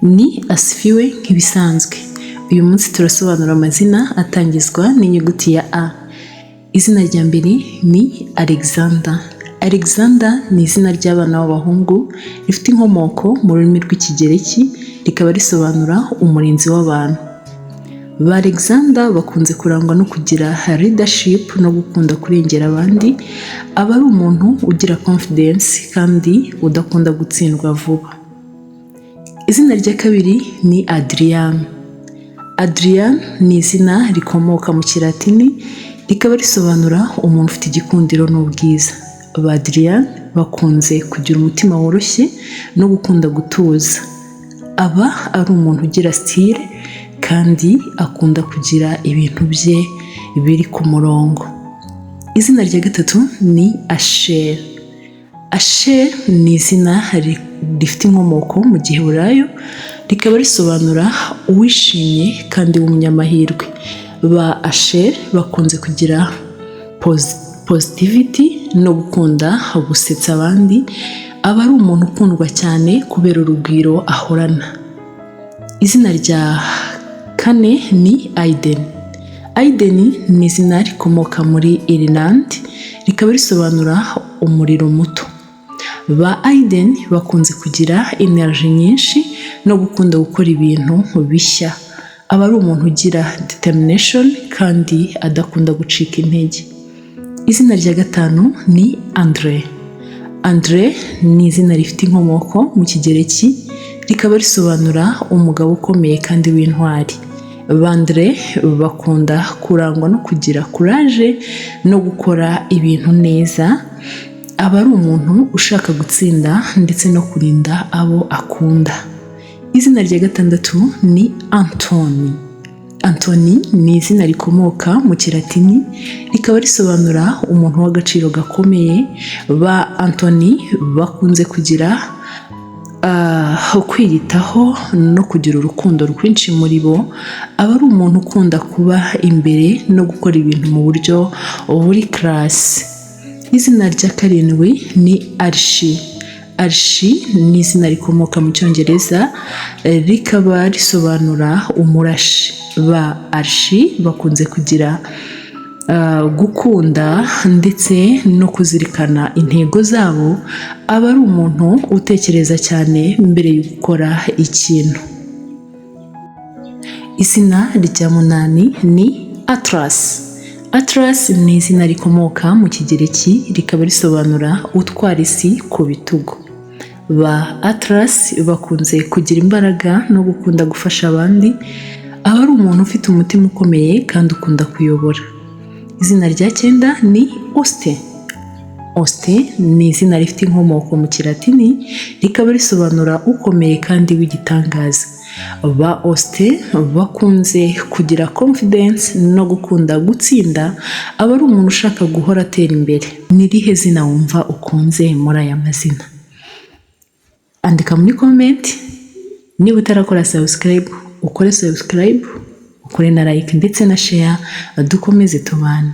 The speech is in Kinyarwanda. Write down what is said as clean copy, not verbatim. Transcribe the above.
Ni Asifiwe nk'ibisanzwe. Uyu munsi turasobanura amazina atangizwa n'inyuguti ya A. Izina rya mbere ni Alexander. Alexander ni izina ry'abana b'abahungu rifite inkomoko mu rurimi rw'Ikigereki, rikaba risobanura umurinzi w'abantu. Ba Alexander bakunze kurangwa no kugira leadership no gukunda kurengera abandi, aba ari umuntu ugira confidence kandi udakunda gutsindwa vuba. Izina rya kabiri ni Adrian. Adrian ni izina rikomoka mu Kilatini, rikaba risobanura umuntu ufite igikundiro n'ubwiza. Ba Adrian bakunze kugira umutima woroshye no gukunda gutuza. Aba ari umuntu ugira style kandi akunda kugira ibintu bye biri ku murongo. Izina rya gatatu ni Asher. Asher ni izina rifite inkomoko mu Giheburayo, rikaba risobanura uwishimye kandi w'umunyamahirwe. Ba Asher bakunze kugira positivity no gukunda gusetsa abandi, aba ari umuntu ukundwa cyane kubera urugwiro ahorana. Izina rya kane ni Aiden. Aiden ni izina rikomoka muri Ireland, rikaba risobanura umuriro muto. Ba Aiden bakunze kugira energy nyinshi no gukunda gukora ibintu bishya. Aba ari umuntu ugira determination kandi adakunda gucika intege. Izina rya gatanu ni Andre. Andre ni izina rifite inkomoko mu Kigereki, rikaba risobanura umugabo ukomeye kandi w'intwari. Ba Andre bakunda kurangwa no kugira courage no gukora ibintu neza, aba ari umuntu ushaka gutsinda ndetse no kurinda abo akunda. Izina rya gatandatu ni Antoni. Antoni ni izina rikomoka mu Kilatini, rikaba risobanura umuntu w'agaciro gakomeye. Ba Antoni bakunze kugira kwiyitaho no kugira urukundo rwinshi muri bo, aba ari umuntu ukunda kuba imbere no gukora ibintu mu buryo buri class. Izina rya karindwi ni Archie. Archie ni izina rikomoka mu Cyongereza, rikaba risobanura umurashi. Ba Archie bakunze kugira gukunda ndetse no kuzirikana intego zabo, aba ari umuntu utekereza cyane mbere yo gukora ikintu. Izina rya munani ni Atlas. Atlas ni izina rikomoka mu Kigereki, rikaba risobanura utwara isi ku bitugu. Ba Atlas bakunze kugira imbaraga no gukunda gufasha abandi, aba ari umuntu ufite umutima ukomeye kandi ukunda kuyobora. Izina rya cyenda ni Austin. Austin ni izina rifite inkomoko mu Kilatini, rikaba risobanura ukomeye kandi w'igitangaza. Ba Austin bakunze kugira confidence no gukunda gutsinda, aba ari umuntu ushaka guhora atera imbere. Ni irihe zina wumva ukunze muri aya mazina? Andika muri comment. Niba utarakora subscribe, ukore subscribe, ukore na like ndetse na share, dukomeze tubane.